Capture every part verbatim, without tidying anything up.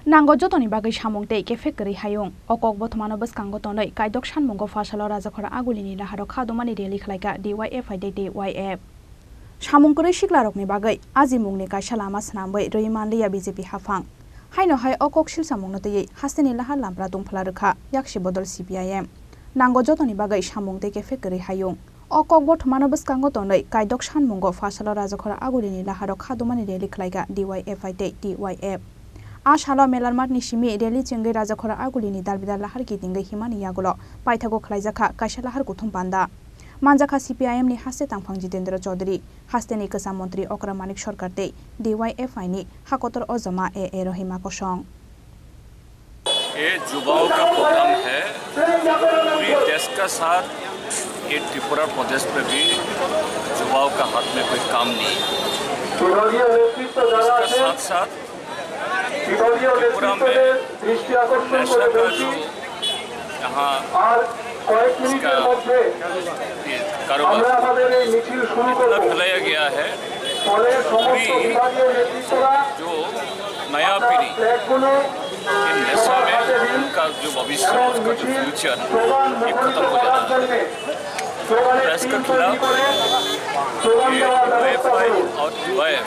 Nango jotoni bagwi samung tei kephek kwrwi hayung. O kok bothomano bwskango tonwi kaidok sanmungo pha salo Rajakhora Agulini laharo kha dumani rally khlaikha D Y F I tei T Y F. Samung kwrwi siklarokni bagwi ajimungni kaisa lama swnamwi rwi manliya B J P haphang. Haino hai o kok silsamungno twiwi hasteni lahar lampra tungphla rwkha yaksi bodol C P I M. Nango jotoni bagwi samung tei kephek kwrwi hayung. O kok bothomano bwskango tonwi kaidok sanmungo pha salo Rajakhora Agulini laharo kha dumani rally khlaikha D Y F I tei T Y F. A salo Melarmatni simi rally chengwi Rajakhora Agulini dalbidal lahar kitingwi himani yagulo paithago khlaijakha kaisa lahar kuthum panda. Manjakha C P I M ni haste tangphang Jitendra Chaudhary, hasteni kwcham montri Okra Manik Sarkar tei D Y F I ni hakotor ojoma A A Rohima Kosong. ये युवाओं का प्रोग्राम है। पूरी देश का साथ ये त्रिपुरा प्रदेश में भी युवाओं का हाथ में कोई काम नहीं है। इसका साथ साथ त्रिपुरा में नशा का जो यहाँ इसका ये कारोबार इतना फैलाया गया है, पूरी जो नया पीढ़ी ये नशा में उनका जो भविष्य, उसका जो फ्यूचर, ये खत्म हो जाता है। तो इसके खिलाफ ये डीवाईएफआई और डीवाईएफ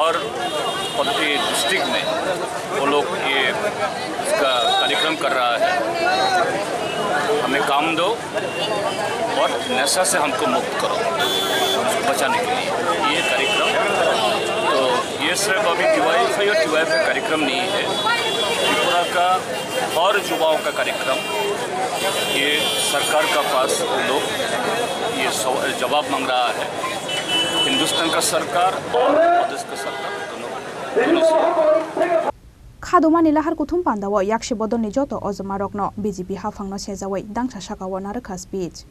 और प्रति डिस्ट्रिक्ट में वो लोग ये इसका कार्यक्रम कर रहा है। हमें काम दो और नशा से हमको मुक्त करो, उसको बचाने के लिए ये कार्यक्रम। तो ये सिर्फ अभी डीवाईएफआई और डीवाईएफ का कार्यक्रम नहीं है, त्रिपुरा का और युवाओं का कार्यक्रम। ये सरकार का पास वो लोग ये सव-, जवाब मांग रहा है। हिंदुस्तान का सरकार और प्रदेश का सरकार दोनों, दोनों से। Khadumani lahar kuthum pandao yaksi bodolni joto ojomarokno B J P haphangno sejawi dangsa sakao narwkha speech.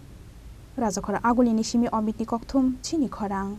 Rajakhora Agulini simi Omitni kokthum chini khorang.